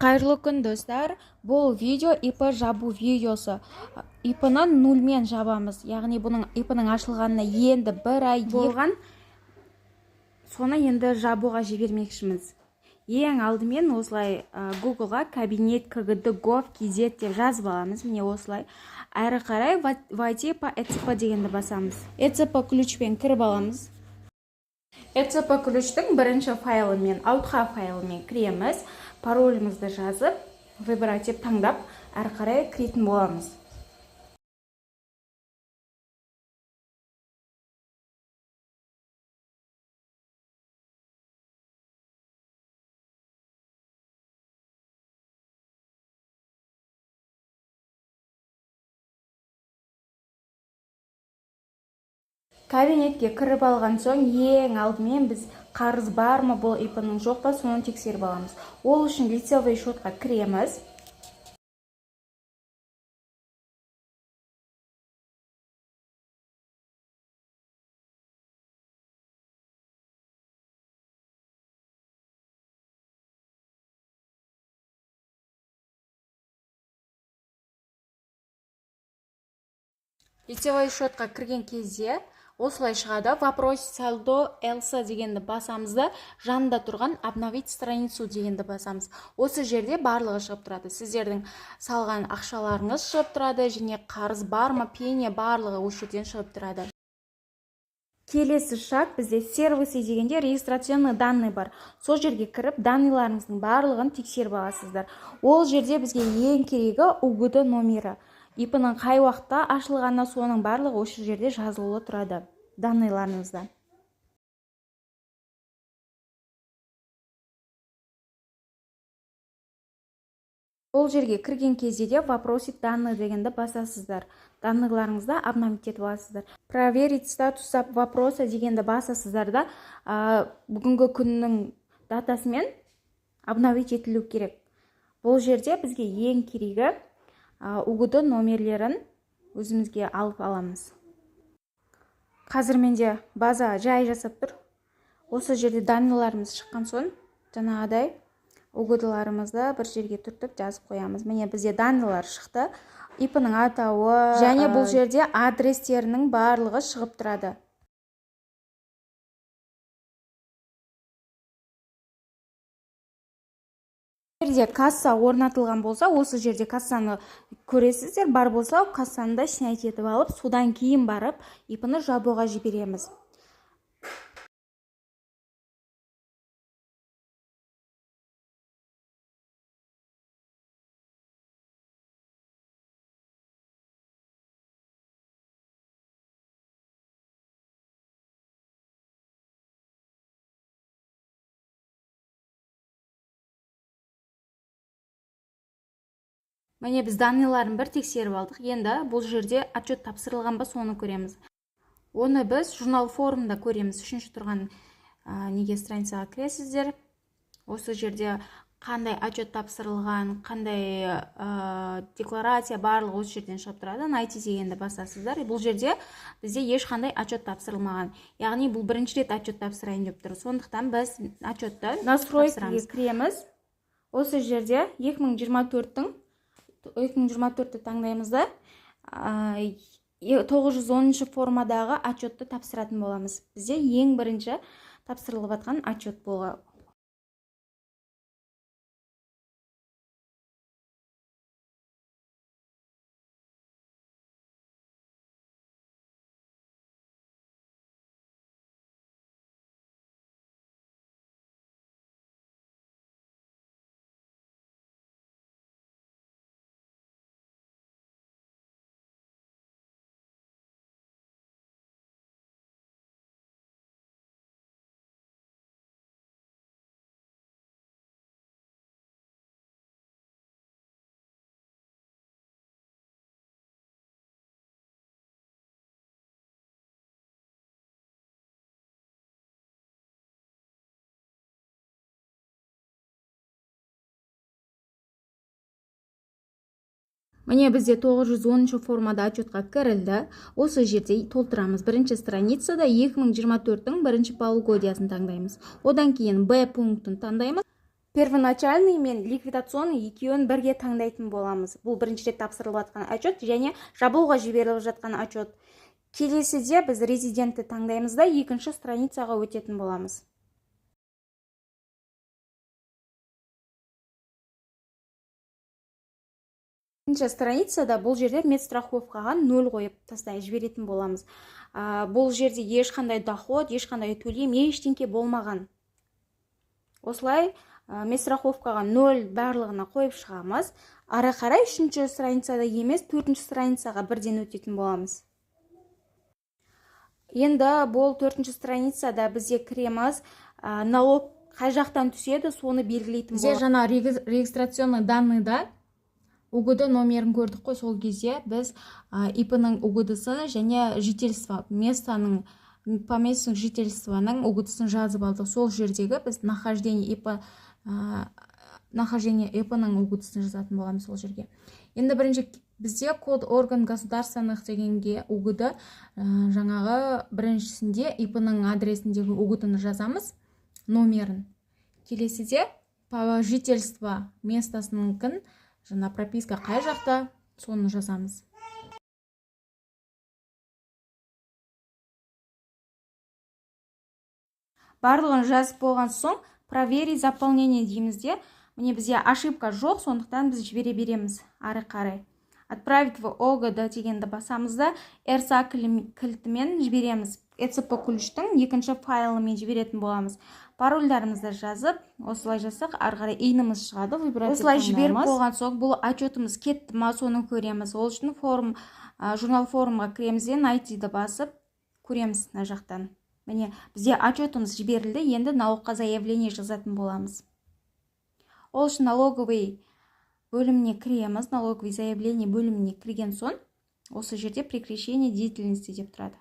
Қайырлы күн, достар! Бұл видео ИП жабу видеосы. ИП-ны нульмен жабамыз, яғни бұның ИП-ның ашылғанына енді бір ай болған, соны енді жабуға жібермекшіміз. Ең алдымен осылай Гуглға кабинет КГД gov kz деп жазып аламыз, міне, осылай. Әрі қарай «Войти по ЭЦП» дегенді басамыз. ЭЦП ключпен кіріп аламыз. ЭЦП ключтің бірінші файлымен, аутха файлымен кіреміз. Паролімізді жазып, «Выбрать» деп таңдап, әрі қарай кіретін боламыз. Кабинетке кіріп алған соң, ең алдымен біз қарыз бар ма бұл ИП-ның, жоқ па, соны тексеріп аламыз. Ол үшін лицевой счетқа кіреміз. Лицевой счетқа кірген кезде осылай шығады. «Вопрос сальдо ЛС» дегенді басамыз да, жанында тұрған «Обновить страницу» дегенді басамыз. Осы жерде барлығы шығып тұрады, сіздердің салған ақшаларыңыз шығып тұрады және қарыз бар ма, пеня, барлығы осы жерден шығып тұрады. Келесі шаг: бізде «Сервисы» дегенде «Регистрационный данные» бар. Сол жерге кіріп, данныйларыңыздың барлығын тексеріп аласыздар. Ол жерде бізге ең керегі УГД номері, ИП-ның қай уақытта ашылғаны, соның барлығы осы жерде жазылулы тұрады данныйларыңызда. Ол жерге кірген кезде де «Запросить данные» дегенді басасыздар, данныйларыңызды обновить етіп аласыздар. «Проверить статус вопроса» дегенді басасыздар да, бүгінгі күннің датасымен обновить етілу керек. Бұл жерде бізге ең керегі УГД номерлерін өзімізге алып аламыз. Қазір менде база жай жасап тұр. Осы жерде данныйларымыз шыққан соң, жаңағыдай УГД-ларымызды бір жерге түртіп жазып қоямыз. Міне, бізде данныйлар шықты: ИП-ның атауы және бұл жерде адрестерінің барлығы шығып тұрады. Жерде касса орнатылған болса, осы жерде кассаны көресіздер. Бар болса, кассаны да снять етіп алып, содан кейін барып ИП-ны жабуға жібереміз. Міне, біз данныйларын бір тексеріп алдық. Енді бұл жерде отчет тапсырылған ба, соны көреміз. Оны біз журнал формда көреміз. Үшінші тұрған неге, страницаға кіресіздер. Осы жерде қандай отчет тапсырылған, қандай декларация, барлығы осы жерден шығып тұрады. «Найти» дегенді басасыздар. Бұл жерде бізде ешқандай отчет тапсырылмаған, яғни бұл бірінші рет отчет тапсырайын деп тұр. Сондықтан біз отчетты «Настройкаға» кіреміз. Осы жерде 2024-тің, 2024-ті таңдаймыз да, 910 формадағы отчетты тапсыратын боламыз. Бізде ең бірінші тапсырылып жатқан отчет болған. Міне, бізде 910 формада отчетқа кірілді. Осы жерде толтырамыз. Бірінші страницада 2024-тің бірінші полугодиясын таңдаймыз. Одан кейін Б пунктін таңдаймыз. Первоначальный мен ликвидационный екеуін бірге таңдайтын боламыз. Бұл бірінші рет тапсырылып жатқан отчет және жабылуға жіберіліп жатқан отчет. Келесіде біз резидентті таңдаймыз да, екінші страницаға өтетін боламыз. Екінші страницада бұл жерде медстраховкаға 0 қойып тастай жіберетін боламыз. Бұл жерде ешқандай доход, ешқандай төлем, ештеңке болмаған. Осылай медстраховкаға 0 барлығына қойып шығамыз. Ары қарай үшінші страницада емес, төртінші страницаға бірден өтетін боламыз. Енді бұл төртінші страницада бізде кіреміз, налог қай жақтан түседі, соны белгілейтін Бізде боламыз. Жаңа регистрационный данныйда УГД номерін көрдік қой, сол кезде біз ИП-ның УГД-сын және жительство, местоның, по месту жительствоның УГД-сын жазып алдық. Сол жердегі біз нахождение ИП, нахождение ИП-ның УГД-сын жазатын боламыз сол жерге. Енді бірінші бізде код орган государственных дегенге УГД, жаңағы біріншісінде ИП-ның адресіндегі УГД-ны жазамыз, номерін. Келесіде по жительство местосыныкін, жаңа прописка қай жақта, соны жазамыз. Барлығын жазып болған соң проверить заполнение дейміз де, міне бізде ошибка жоқ, сондықтан біз жібере береміз ары қарай. Отправить в ОГД дегенді басамыз да, РСА кілтімен жібереміз. ЭЦП ключтің екінші файлымен жіберетін боламыз. Парольдарымызды жазып, осылай жазсақ, ары қарай ИИН-іміз шығады. Выбрать Осылай жіберіп таңдаймыз. Болған соң бұл отчетымыз кетті ма, соны көреміз. Ол үшін журнал формға кіреміз де, найти-ді басып көреміз мына жақтан. Міне, бізде отчетымыз жіберілді, енді налогқа заявление жазатын боламыз. Ол үшін налоговый бөліміне кіреміз. Налоговый заявление бөліміне кірген соң, осы жерде прекращение деятельности деп тұрады.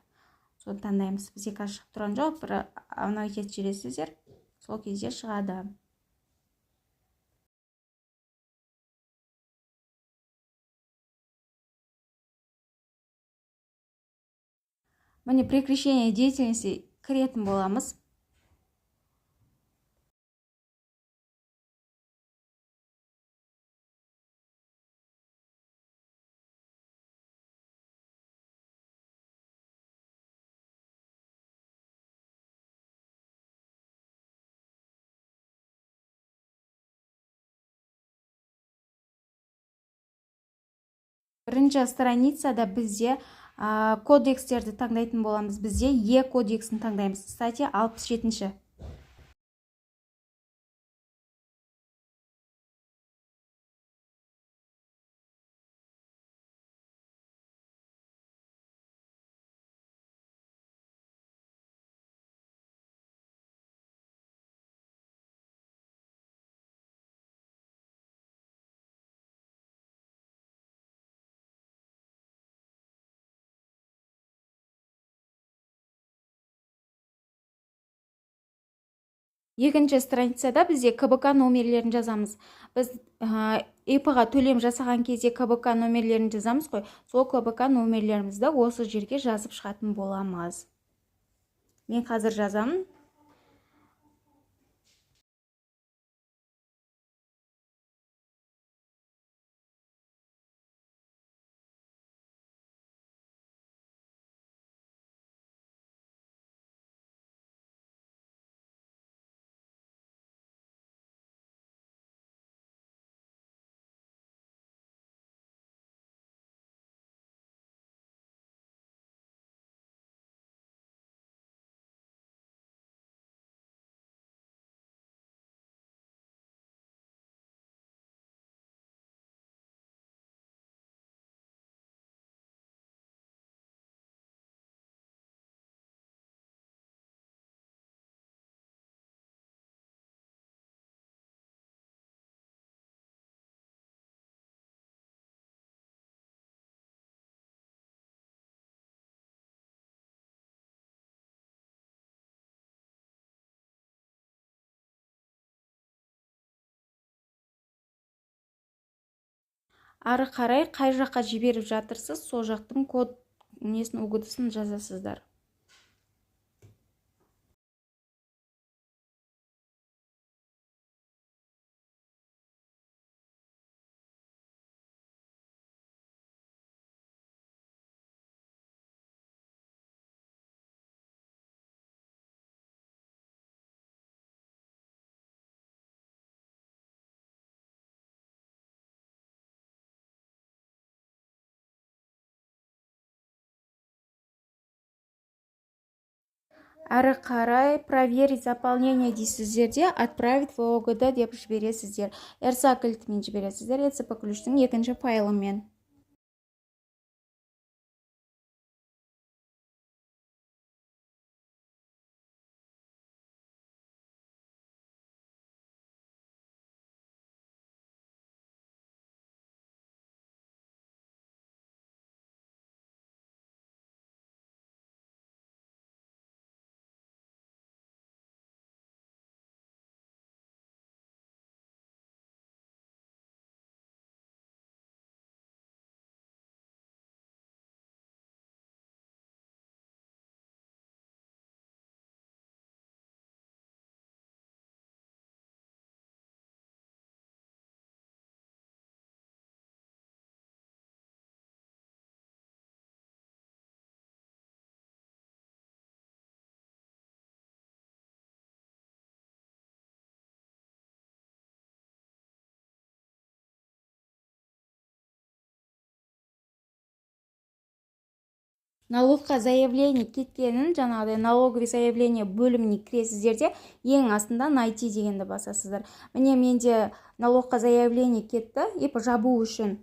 Соны таңдаймыз. Бізде қазір шығып тұрған жоқ, бір обновить етіп жібересіздер. Сол кезде шығады. Міне, прекращение деятельности кіретін боламыз. Бірінші страницада бізде кодекстерді таңдайтын боламыз. Бізде Е кодексін таңдаймыз. Статья алпыс жетінші. Екінші страницада бізде КБК номерлерін жазамыз. Біз ИП-ға төлем жасаған кезде КБК номерлерін жазамыз қой. Сол КБК номерлерімізді осы жерге жазып шығатын боламыз. Мен қазір жазамын. Ары қарай қай жаққа жіберіп жатырсыз, сол жақтың код несін, УГД-сын жазасыздар. Әрі қарай «Проверить заполнение» дейсіздер де, «Отправить в ОГД» деп жібересіздер. RSA кілтімен жібересіздер, ЭЦП ключтің екінші файлымен. Налогқа заявление кеткенін жаңағыдай «Налоговый заявление» бөліміне кіресіздер де, ең астында «Найти» дегенді басасыздар. Міне, менде налогқа заявление кетті ИП жабу үшін.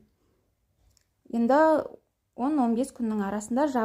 Енді 10-15 күннің арасында жаб.